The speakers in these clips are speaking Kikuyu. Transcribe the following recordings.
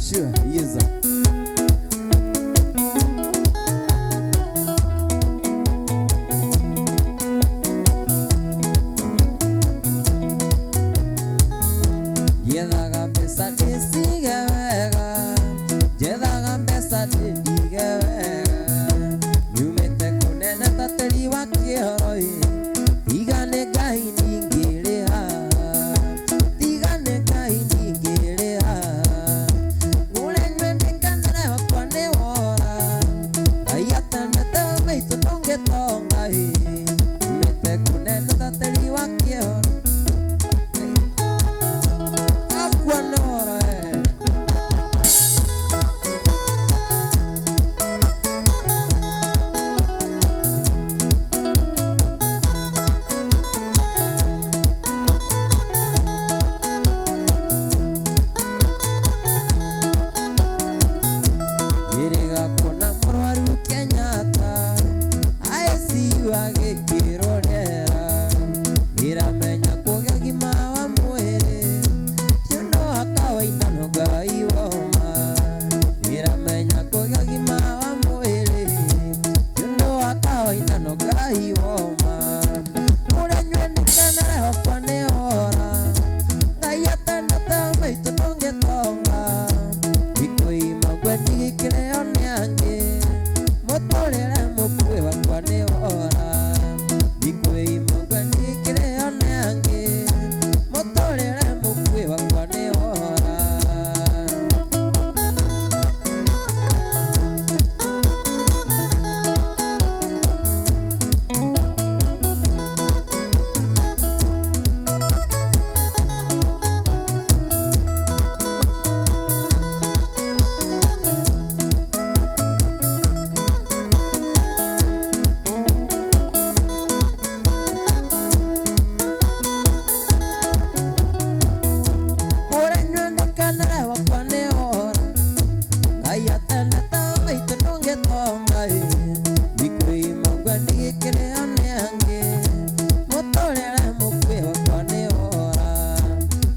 Sure, yes. Njethaga mbeca ndĩcige wega, njethaga mbeca ndĩndige wega, nyumĩte kũnene ta tĩri wa kĩoro ĩ, tiga nĩ Ngai ndingĩrĩ haha, tiga nĩ Ngai ndingĩrĩ haha, ngũre nyue ndĩkenere wakwa nĩ wora, Ngai atendete maitũ ndũngĩtonga ĩ, nyumĩte kũnene ta tĩri wa kĩoro. Wakwa nĩ wora ĩ. Ngĩrĩga kuona mũrwaru Kenyatta ICU agĩkĩrwo rĩera, ndĩramenya kũgĩa ũgima wa mwĩrĩ ti ũndũ wa kawaida no Ngai woma. Ndĩramenya kũgĩa ũgima wa mwĩrĩ ti ũndũ wa kawaida no Ngai woma. Ũrĩa nyue ndĩkenere wakwa nĩ wora, Ngai atendete maitũ ndũngĩtonga. Ndikũima ngwendigĩkĩrĩo nĩ angĩ, mũtũrĩre mũkuĩ wakwa nĩ wora. Ndikũima ngwendigĩkĩrĩo nĩ angĩ, mũtũrĩre mũkuĩ wakwa nĩ wora. Ũrĩa nyue ndĩkenere wakwa nĩ wora, Ngai atendete maitũ ndũngĩtonga ĩ, ndikũima ngwendigĩkĩrĩo nĩ angĩ, mũtũrĩre mũkuĩ wakwa nĩ wora.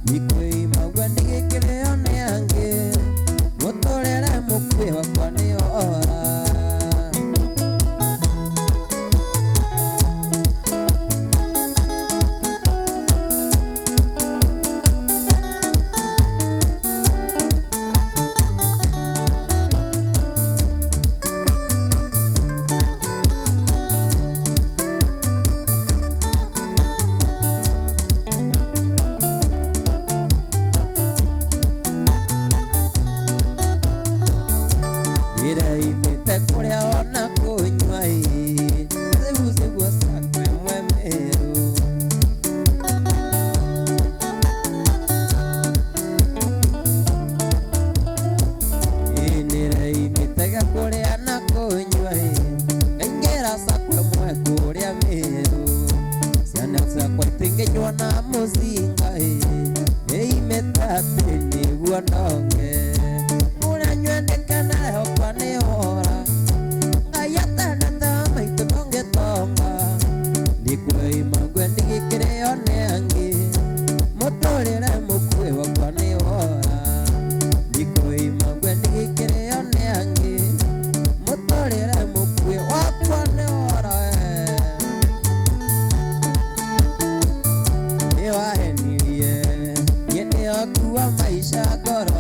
Ndikũima ngwendigĩkĩrĩo nĩ angĩ, mũtũrĩre mũkuĩ wakwa nĩ wora. Ndĩreimĩte kũrĩa ona kũnyua ĩ, rĩu ciguo cakwa ĩmwe Meru. Ĩ nĩreimĩte gĩa kũrĩa na kũnyua ĩ, ngaingĩra cakwa ĩmwe kũrĩa Meru. Ciana ciakwa itingĩnyua na mũcinga ĩ, nĩimĩte atĩ nĩguo ndonge. Ngũrĩa nyue ndĩkenere wakwa nĩ wora, Ngai atendete maitũ ndũngĩtonga. Ndikũima ngwendigĩkĩrĩo nĩ angĩ, mũtũrĩre mũkuĩ wakwa nĩ wora. Ndikũima ngwendigĩkĩrĩo nĩ angĩ, mũtũrĩre mũkuĩ wakwa nĩ wora. Nĩwahenirie niĩ nĩokua maica ngoro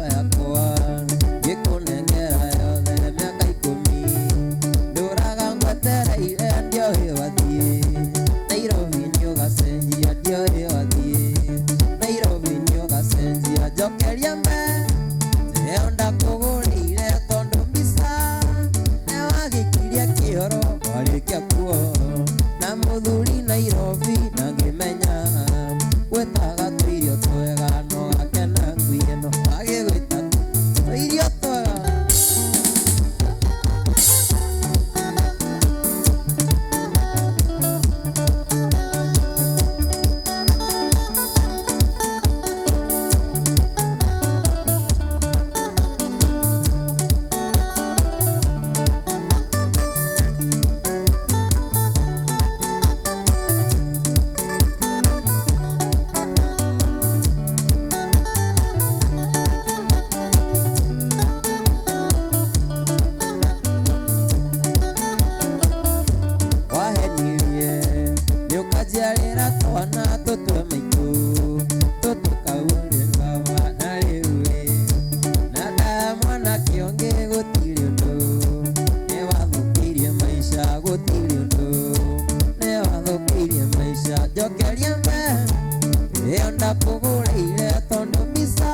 Ĩyo ndakũgũrĩire tondũ mbica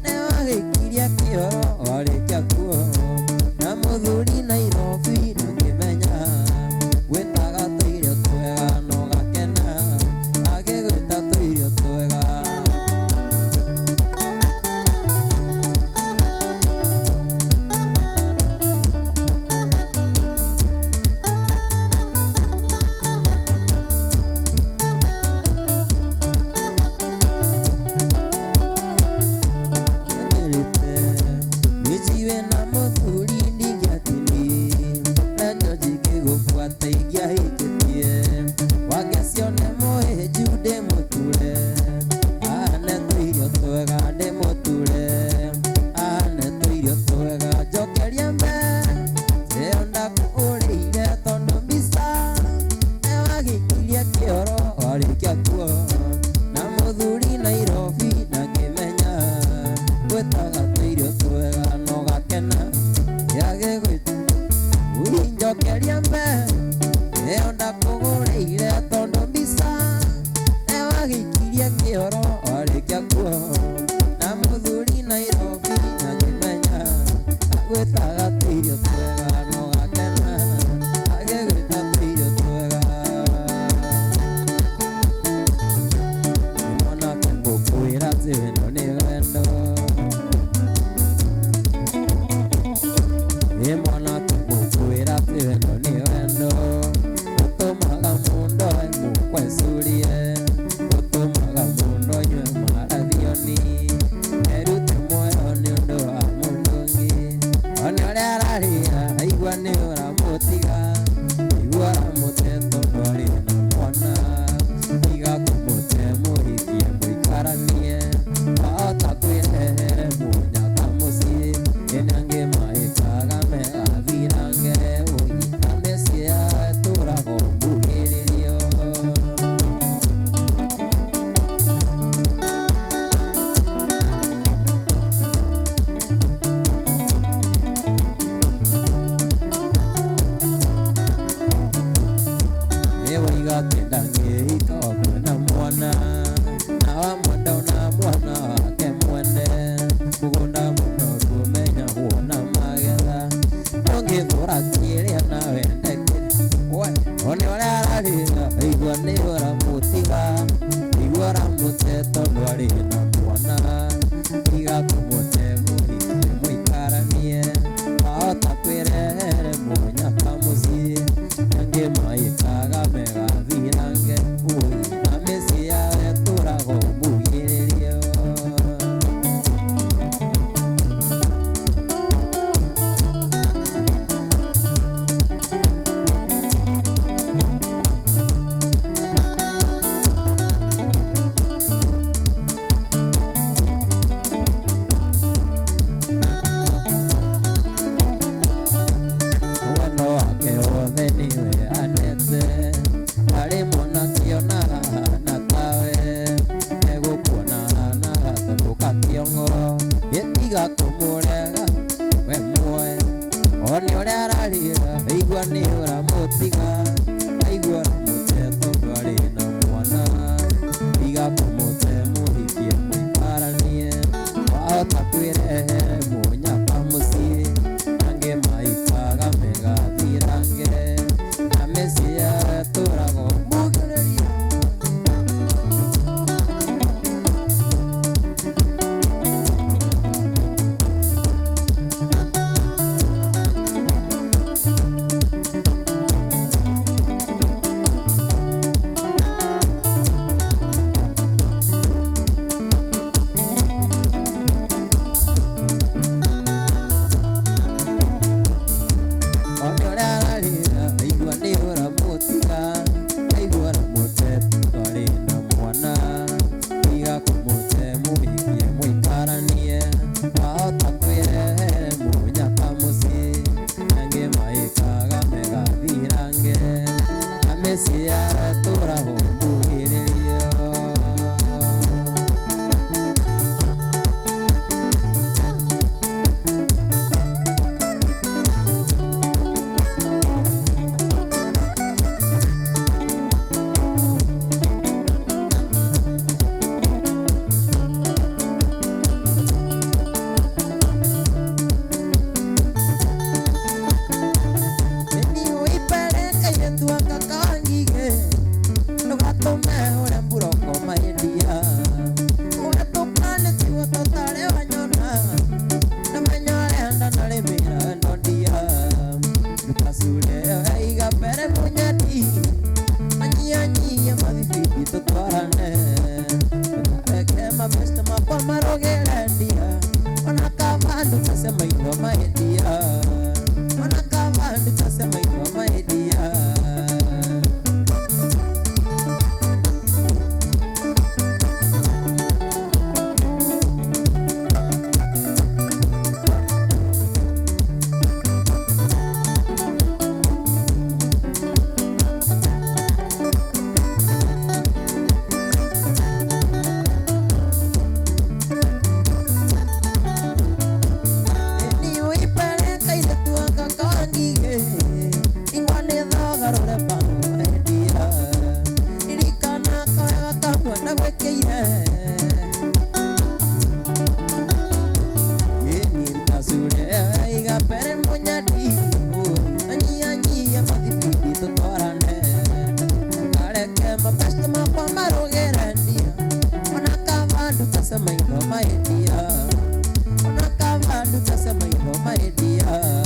nĩwagĩikirie kĩoro warĩkia kuo na mũthuri Nairobi ndũngĩmenya gwĩtaga tũirio twega no gakena agĩgwĩta tũirio twega. Nĩnjiwe na mũthuri ndingĩatini na George ngĩgũbuata ingĩahĩtĩtie wangecio nĩ mũhĩnju ndĩmũture ahane tũirio twega ndĩmũture ahane tũirio twega njokeria mbere ĩyo ndakũgũrĩire tondũ mbica nĩwagĩikirie kĩoro warĩkia kuo na mũthuri Nairobi na ngĩmenya gwĩtaga tũirio twega no gakena yagĩgwĩta njokeria mbere ĩyo ndakũgũrĩire tondũ mbica nĩwagĩikirie kĩoro warĩkia kuo na mũthuri Nairobi na ngĩmenya gwĩtaga tũirio twega no gakena agĩgwĩta tũirio twega. Mwanake ngũkwĩra atĩ wendo nĩ wendo ĩ mwanake ngũkwĩra atĩ wendo nĩ wendo ũtũmaga mũndũ mũkwecurie ũtũmaga mũndũ anyue marathioni erute muoyo nĩ ũndũ wa mũndũ ũngĩ one ũrĩa ararĩra aigua nĩ ũramũtiga aigua ũramũte tondũ arĩ na mwana tiga kũmũte mũhikie mũikaranie wahota kwĩrehere mũnyaka mũciĩ ĩna angĩ maĩkaga megathirange ũi na mĩciĩ yao ĩtũraga mbugĩrĩrio. Nĩwoiga atĩ ndangĩhika kwĩna mwana na wamwenda ona mwana wake mwene mũgũnda mũnoru ũmenyagwo na magetha ũngĩthũra kĩrĩa na wende kĩrĩa one ũrĩa ararĩra aigua nĩ ũramũtiga aigua ũramũte tondũ arĩ na mwana tiga kũmũte mũhikie mũikaranie wahota kwĩrehere mũnyaka mũciĩ angĩ maĩkaga megathirange ũi na mĩciĩ yao ĩtũraga mbugĩrĩrio. ndutase maitho maendia ona kaba ndutase maitho maendia.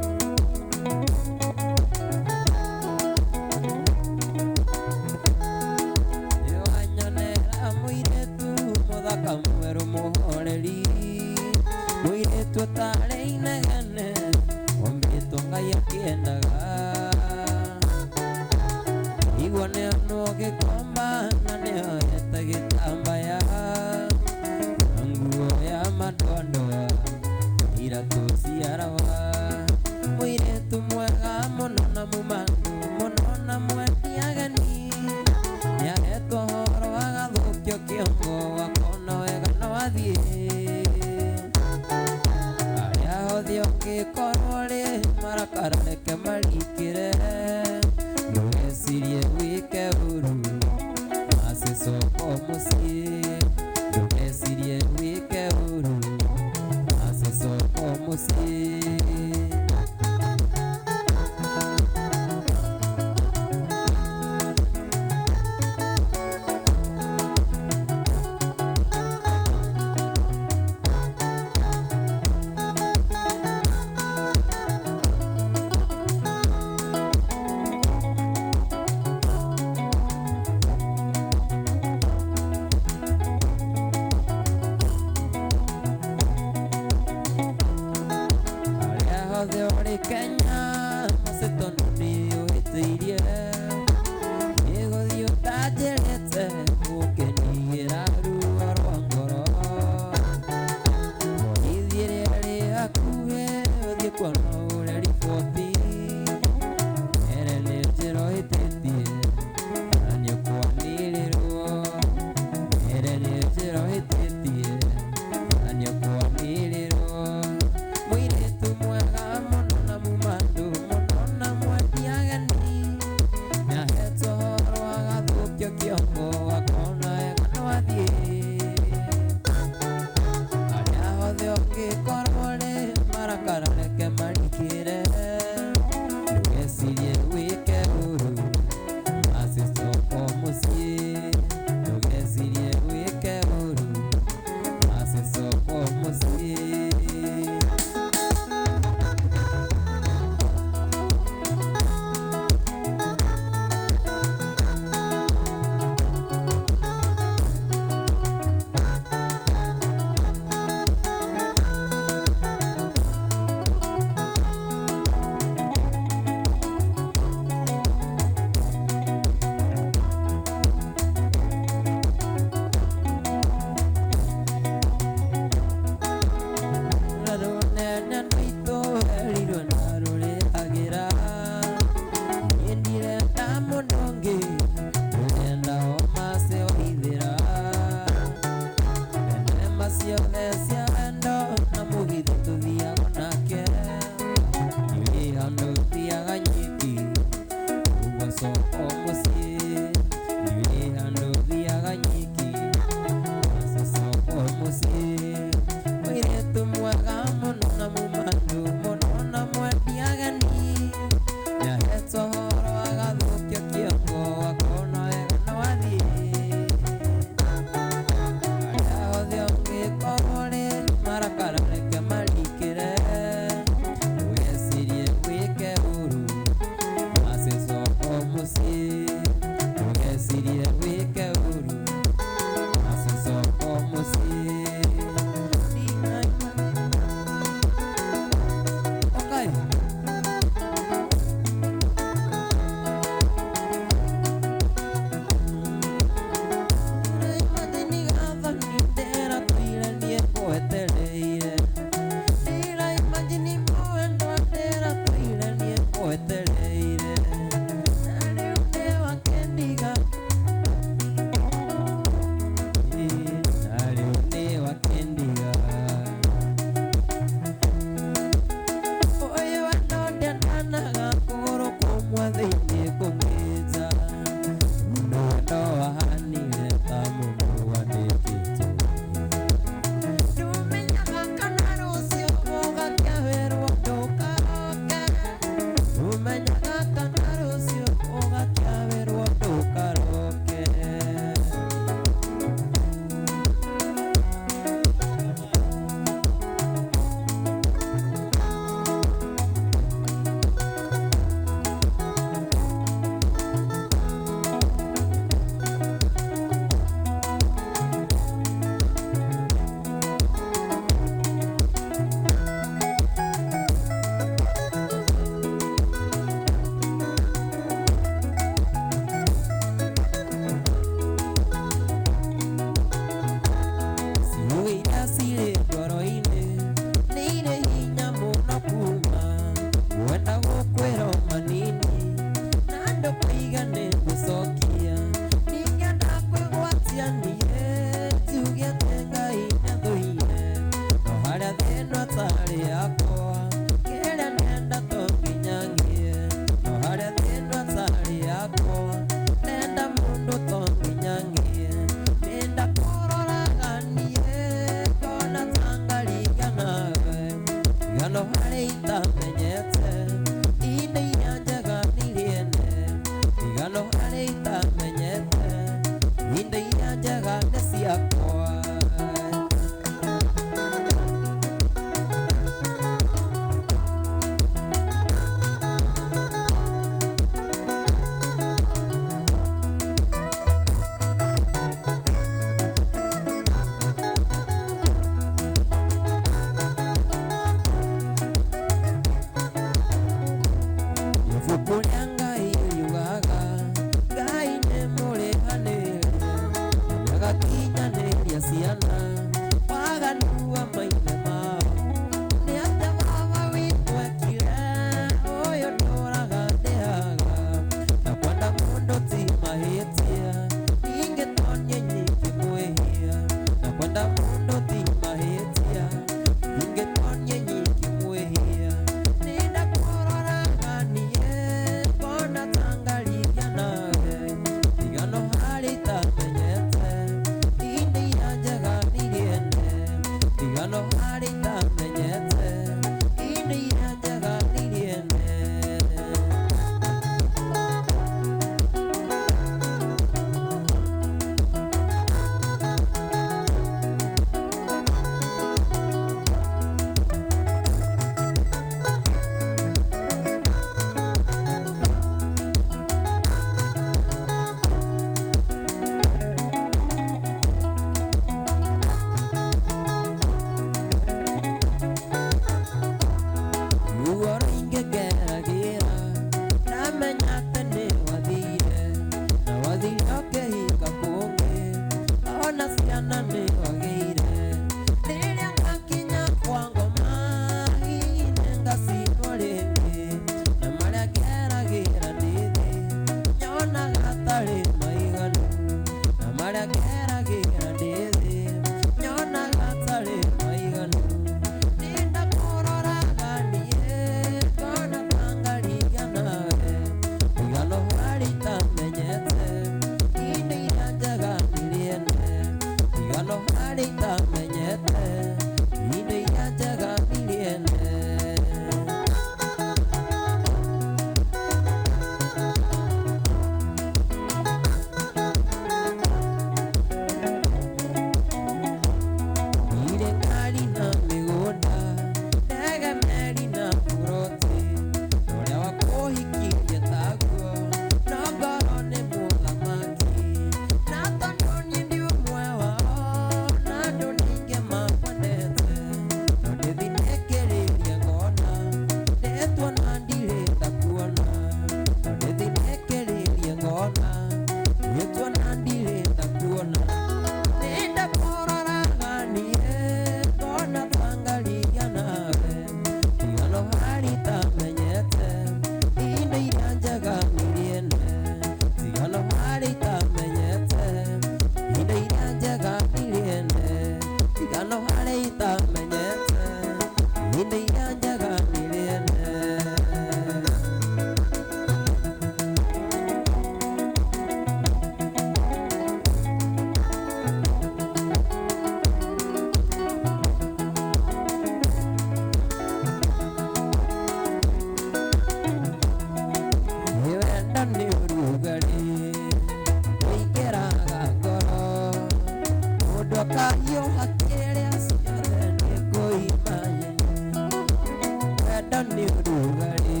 Nĩ ũrugarĩ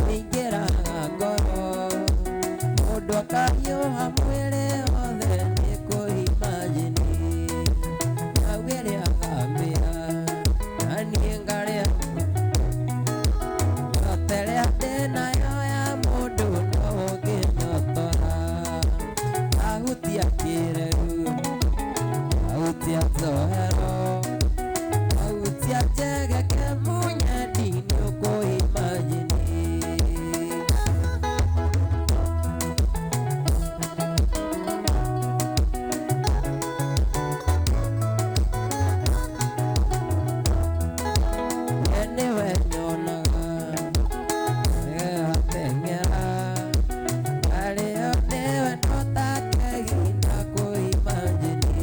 ũingĩraga ngoro, mũndũ akahiũha mwĩrĩ wothe nĩ kũimagine. Nyau ĩrĩaga mbĩa na niĩ ngarĩa. Nyota ĩrĩa ndĩnayo ya mũndũ no ũngĩnyotora. Ahutia kĩreru, ahutia njohero, ahutia njegeke mũnyendi nĩ ũkũimagine. We nĩwe nyonaga ateng'era arĩo nĩwe notakegina kũimagine.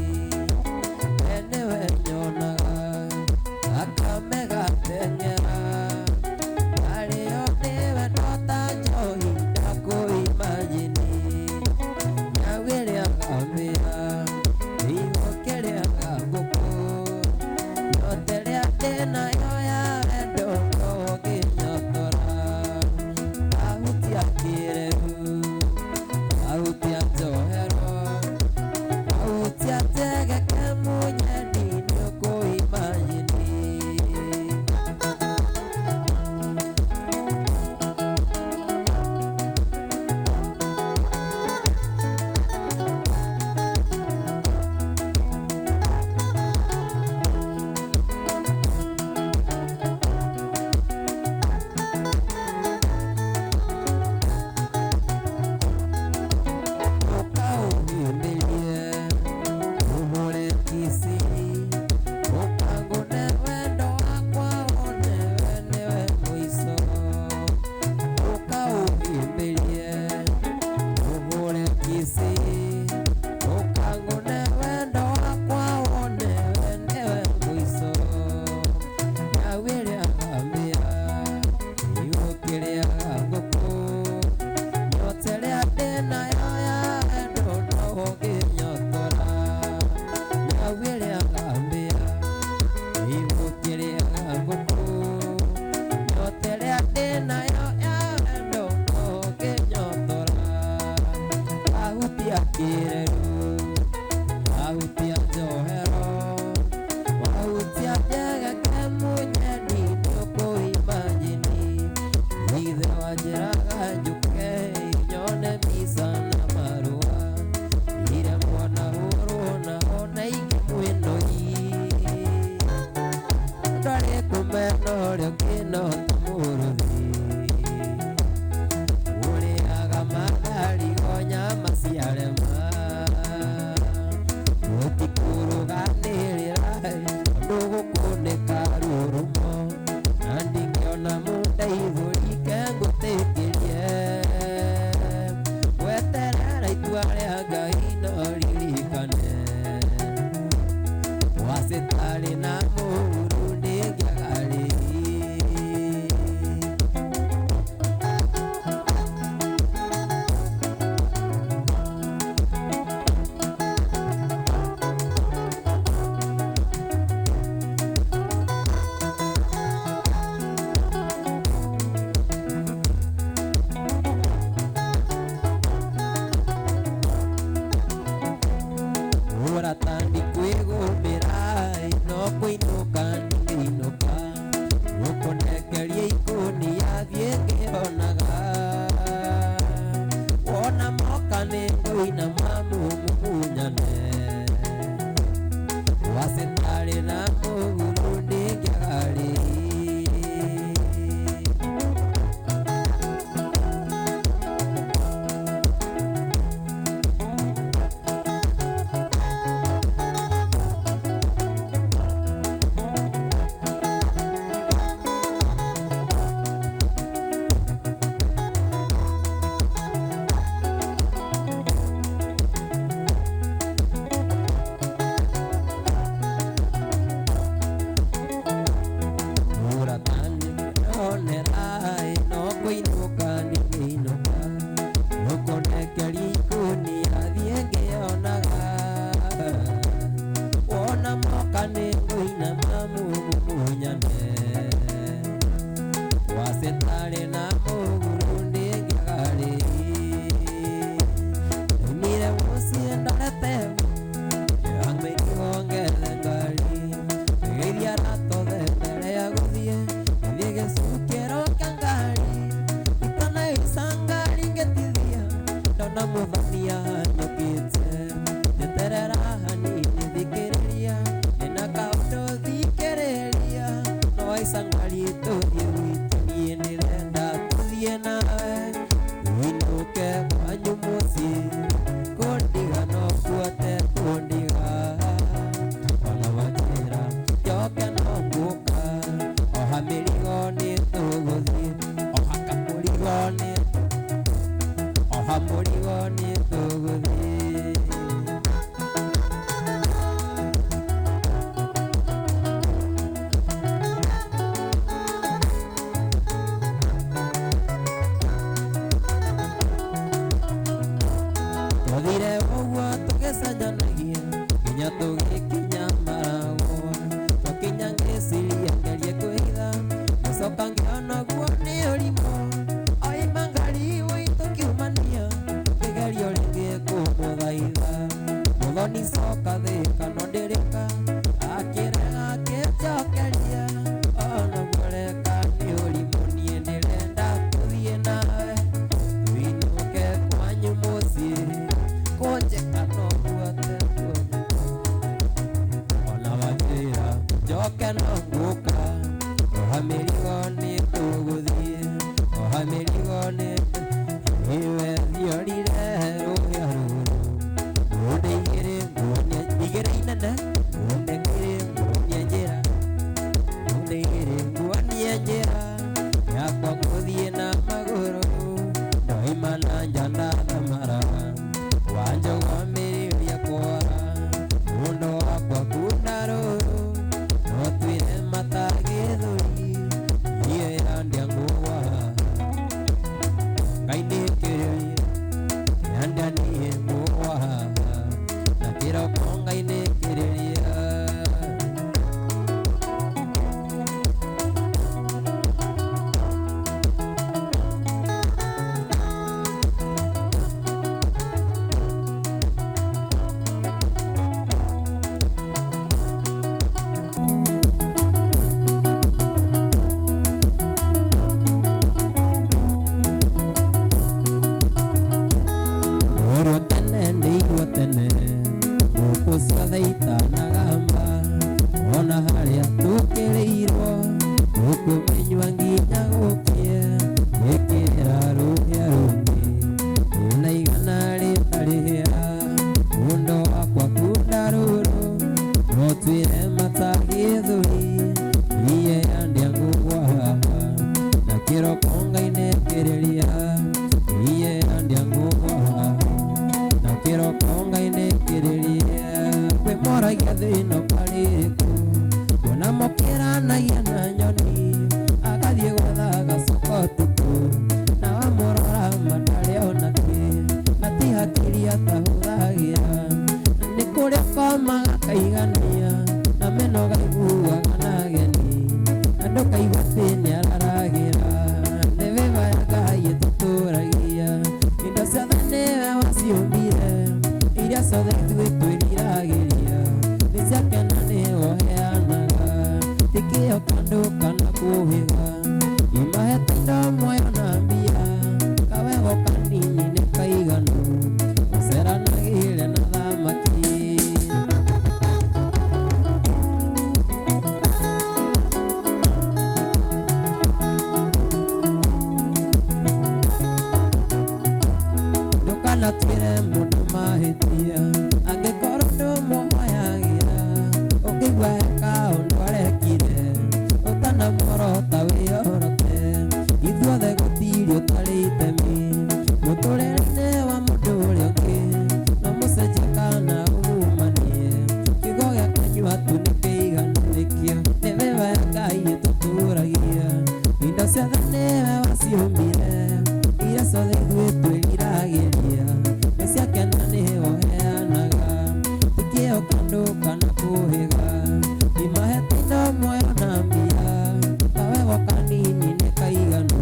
We nĩwe nyonaga akame gateng'era arĩo nĩwe nota njohi ndakũimagine. Nyau ĩrĩaga mbĩa, ĩgũkĩrĩaga ngũkũ. Nyota ĩrĩa ndĩnayo ya wendo no ũngĩnyotora. Ahutia kĩreru, ahutia njohero, ahutia njegeke mũnyendi nĩ ũkũimagine. Ũkaũhĩmbĩrie, ũhũre kiss, ũkangũne wendo wakwa wone we nĩwe mũico. Ũkaũhĩmbĩrie, ũhũre kiss, ũkangũne wendo wakwa wone we nĩwe mũico. Nyau ĩrĩaga mbĩa, ĩgũkĩrĩaga ngũkũ. Nyota ĩrĩa ndĩnayo ya wendo no ũngĩnyotora. Nyau ĩrĩaga mbĩa, ĩgũkĩrĩaga ngũkũ. Nyota ĩrĩa ndĩnayo ya wendo no ũngĩnyotora. Wahutia kĩreru, wahutia njohero, wahutia njegeke mũnyendi nĩ ũkũimagine. Ithe wanjĩraga njũke nyone mbica na marũa, ire mwana hũrwo na ona ingĩ mwĩnoi. Ndarĩ kũmena ũrĩa ũngĩ no ta mũrũthi, ũrĩaga matharigo nyama ciarema. Tũtikũrũganĩrĩra tondũ gũkũ nĩ karũrũmo, na ndingĩona mũndeithũri ke ngũtĩkĩrie. Weterera itua rĩa Ngai no ririkane, wacĩtarĩ na mũru ndĩngĩaga rĩhi. no ngũka oha mĩrigo nĩ tũgũthiĩ oha mĩrigo nĩ iwe thiorire rũhĩa rũrũ ngũnde igĩrĩ nguonie igĩrĩ inene ngũnde igĩrĩ nguonie njĩra ngũnde igĩrĩ nguonie njĩra yakwa ngũthiĩ na magũrũ ndoima na nja ndathamara wanjogomĩrĩria kwara mũndũ wakwa kunda rũrũ no twĩre matagĩthũri iye yandĩa ngũgwa Ngai nĩkĩrĩrie yandĩa niĩ ngũgwa na kĩroko Ngai nĩkĩrĩria. Ndĩirwo tene ndĩirwo tene ngũkũ ciothe itanagamba ona harĩa tũkĩrĩirwo tũkũmĩnyua nginya gũkĩe ĩkĩrĩra rũhĩa rũngĩ ĩna igana rĩtarĩ hĩa mũndũ wakwa kunda rũrũ no twĩre matagĩthũri iye yandĩa ngũgwa na kĩroko Ngai nĩkĩrĩria iye yandĩa ngũgwa na kĩroko Ngai nĩkĩrĩria kwĩ moragia thĩna ũkarĩrĩkũ kuona mũkĩranagia na nyoni agathiĩ gwetha gacoka ũtukũ na wamũrora matarĩ onakĩ na ti hakiri atahũthagĩra nĩ kũrĩa komaga kaigania na meno gaiguaga na ageni andũ kaigua atĩ nĩararagĩra nĩ vĩva ya Ngai ĩtũtũragia indo ciothe nĩwe waciũmbire iria ciothe ithuĩ twĩriragĩria nĩ ciake na nĩwe ũheanaga ti kĩo kandũ kana kũhĩga imahete indo muoyo na mbia kawego kanini nĩ kaiganu ũceranagĩre na thamaki. Ndũkanatuĩre mũndũ mahĩtia angĩkorwo ndũmũhoyagĩra ũngĩigua he kaũndũ arekire ũtanamuorota wĩyorote ithuothe gũtirĩ ũtarĩ itemi mũtũrĩre-inĩ wa mũndũ ũrĩa ũngĩ no mũcenjie kana ũmumanie kiugo gĩa kanyua tu nĩ kĩiganu nĩkĩo nĩ vĩva ya Ngai ĩtũtũragia indo ciothe nĩwe waciũmbire iria ciothe ithuĩ twĩriragĩria nĩ ciake na nĩwe ũheanaga ti kĩo kandũ kana kũhĩga imahete indo muoyo na mbia kawego kanini nĩ kaiganu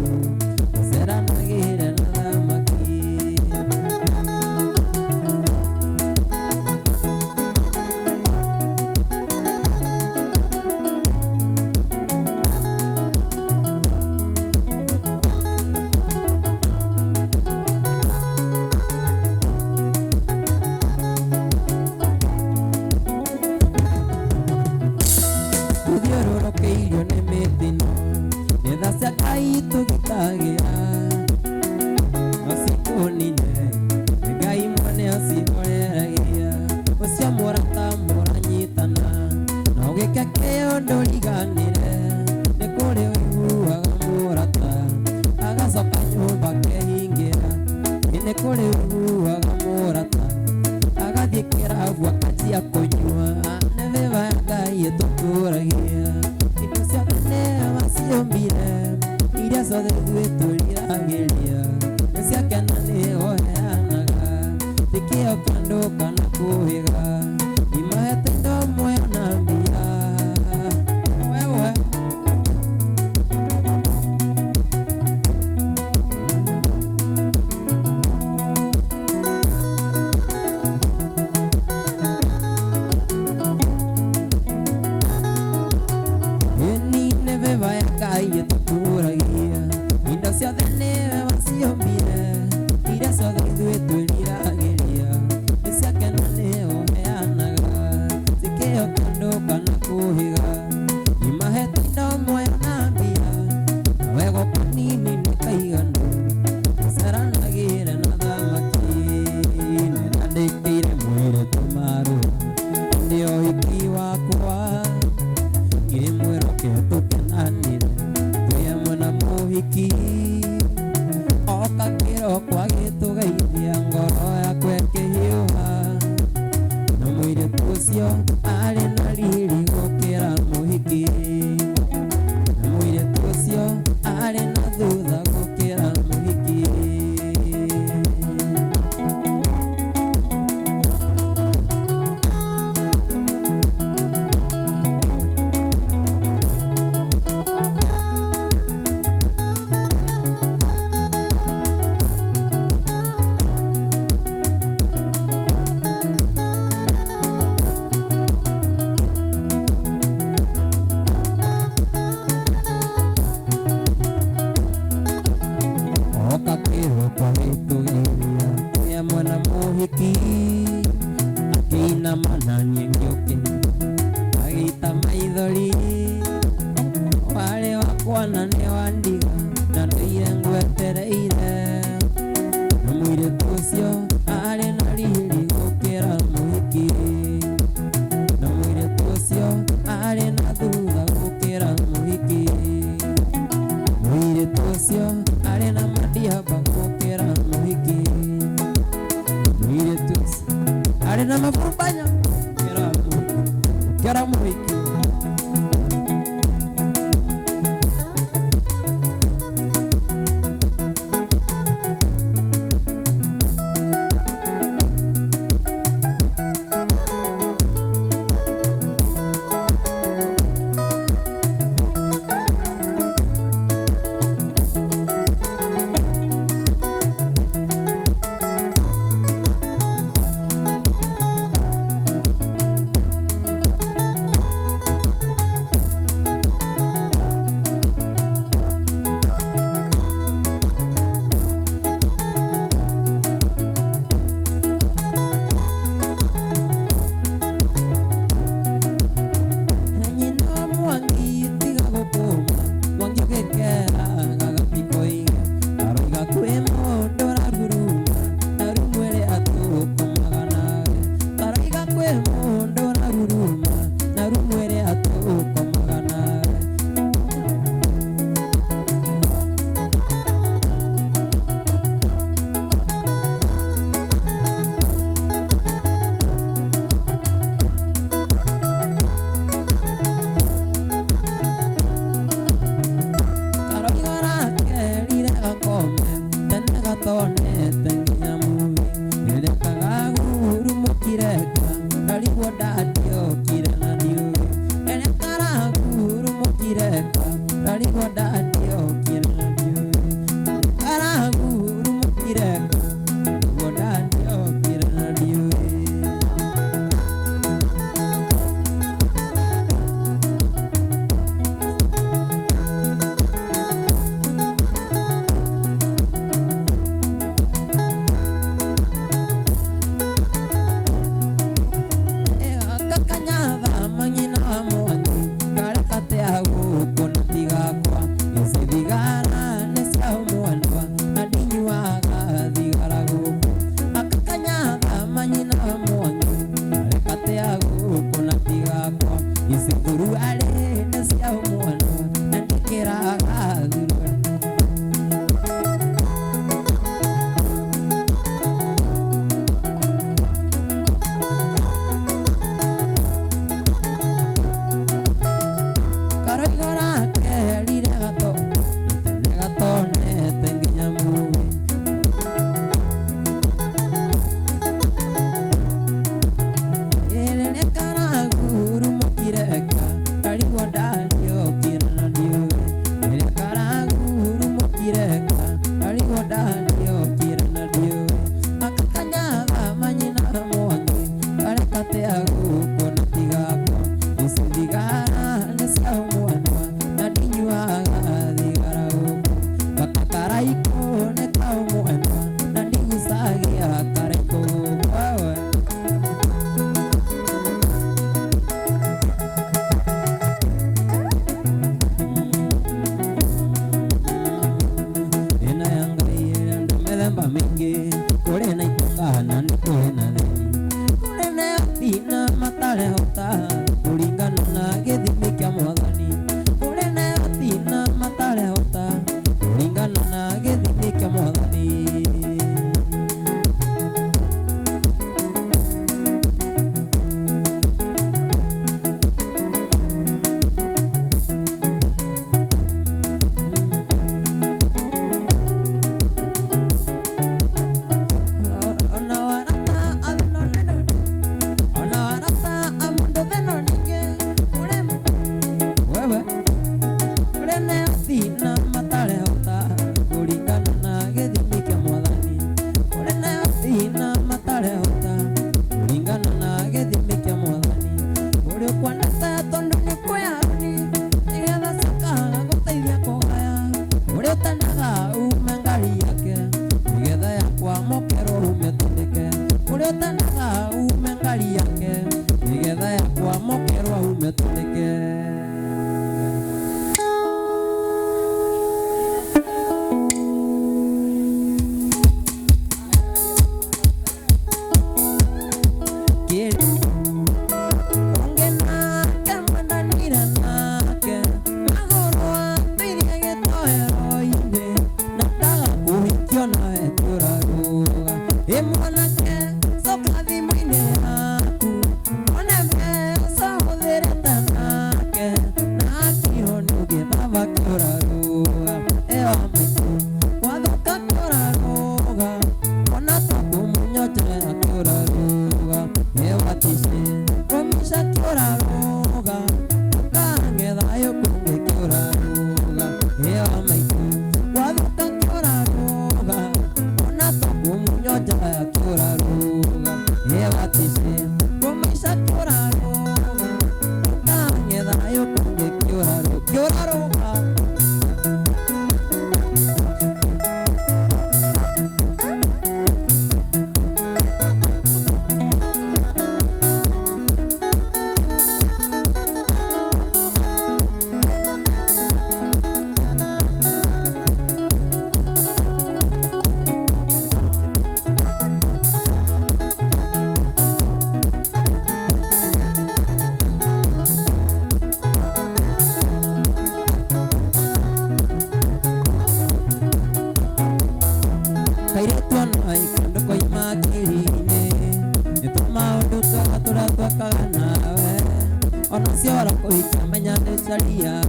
ũceranagĩre na thamaki. Tũthiũrũrũkĩirio nĩ mĩtino nĩ tha cia Ngai tũgitagĩra no cikũnine nĩ Ngai mwene acihoreragia ũcio mũrata mũranyitana na ũgĩke kĩo ndũriganĩre nĩ kũrĩ ũiguaga mũrata agacoka nyũmba akehingĩra nĩ kũrĩ ũiguaga mũrata agathiĩ kĩrabu akanjia kũnyua nĩ vĩva ya Ngai ĩtũtũragia indo ciothe nĩwe waciũmbire iria ciothe ithuĩ twĩriragĩria nĩ ciake na nĩwe ũheanaga ti kĩo kĩandũ kana kũhĩga imahete indo muoyo na mbia wewe. Ĩni nĩ vĩva ya Ngai ĩtũtũragia indo ciothe nĩwe waciũmbire iria ciothe ithuĩ twĩriragĩria nĩ ciake na nĩwe ũheanaga ti kĩo kĩandũ kana kũhĩga. Mwana nĩ wandiga na ndũire ngwetereire. Na mũirĩtu ũcio arĩ na riri gũkĩra mũhiki. Na mũirĩtu ũcio arĩ na thutha gũkĩra mũhiki. Mũirĩtu ũcio arĩ na mandiamba gũkĩra mũhiki. Mũirĩtu ũcio arĩ na mabumbanya gũkĩra mũhiki. Gũkĩra mũhiki.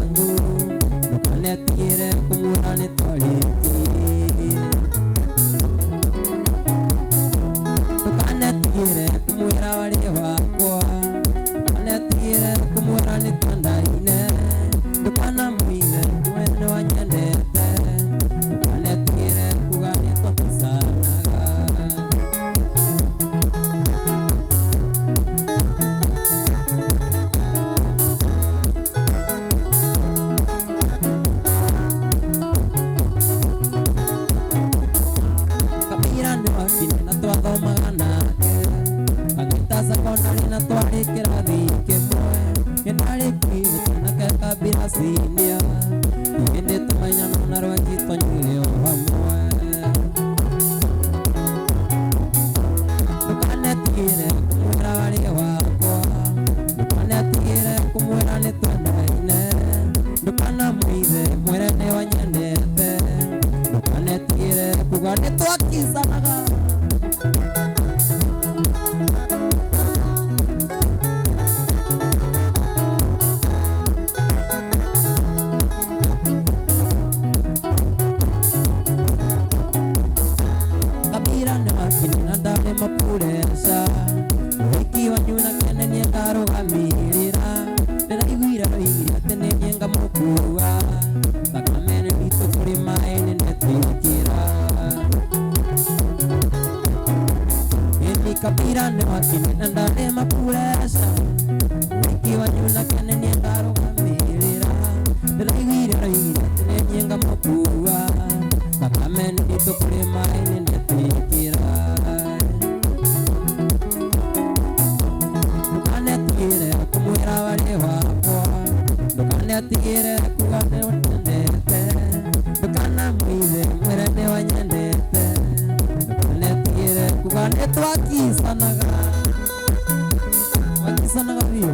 wangu Ndũkanetigĩre kũmwĩra nĩtwarĩtie Ndũkanetigĩre kũmwĩra warĩ wakwa Ndũkanetigĩre kũmwĩra nĩtwendaine Ndũkanamwĩre we nĩwanyendete Ndũkanetigĩre kuga nĩtwakicanaga. Kabira nĩ wakine na twathomaga nake Kang'ita secondary na twarĩ kĩrathi kĩmwe Nĩ ndarĩkirie nake Kabira senior Hĩndĩ tũmenyana na rwenji twanyuire o hamwe Ndũkanetigĩre kũmwĩra warĩ wakwa Ndũkanetigĩre kũmwĩra nĩtwendaine Ndũkanamwĩthe mwĩre nĩwanyendete Ndũkanetigĩre kuga nĩtwakicanaga. Kabira nĩ wakini na ndarĩ mapureca Ũhiki wanyu na kene niĩ ndarũgamĩrĩra Ndĩraiguire roigire atĩ nĩ niĩ ngamũkua Thakame nĩ nditũ kũrĩ maĩ nĩ ndetĩkĩra Ĩni Kabira nĩ wakini na ndarĩ mapureca Ũhiki wanyu na kene niĩ ndarũgamĩrĩra Ndĩraiguire roigire atĩ nĩ niĩ ngamũkua Thakame nĩ nditũ kũrĩ maĩ nĩ ndetĩkĩra Ndũkanetigĩre kũmwĩra warĩ wakwa Ndũkanetigĩre kuga nĩwanyendete Ndũkanamwĩthe mwĩre nĩwanyendete Ndũkanetigĩre kuga nĩtwakicanaga. Twakicanaga biũ.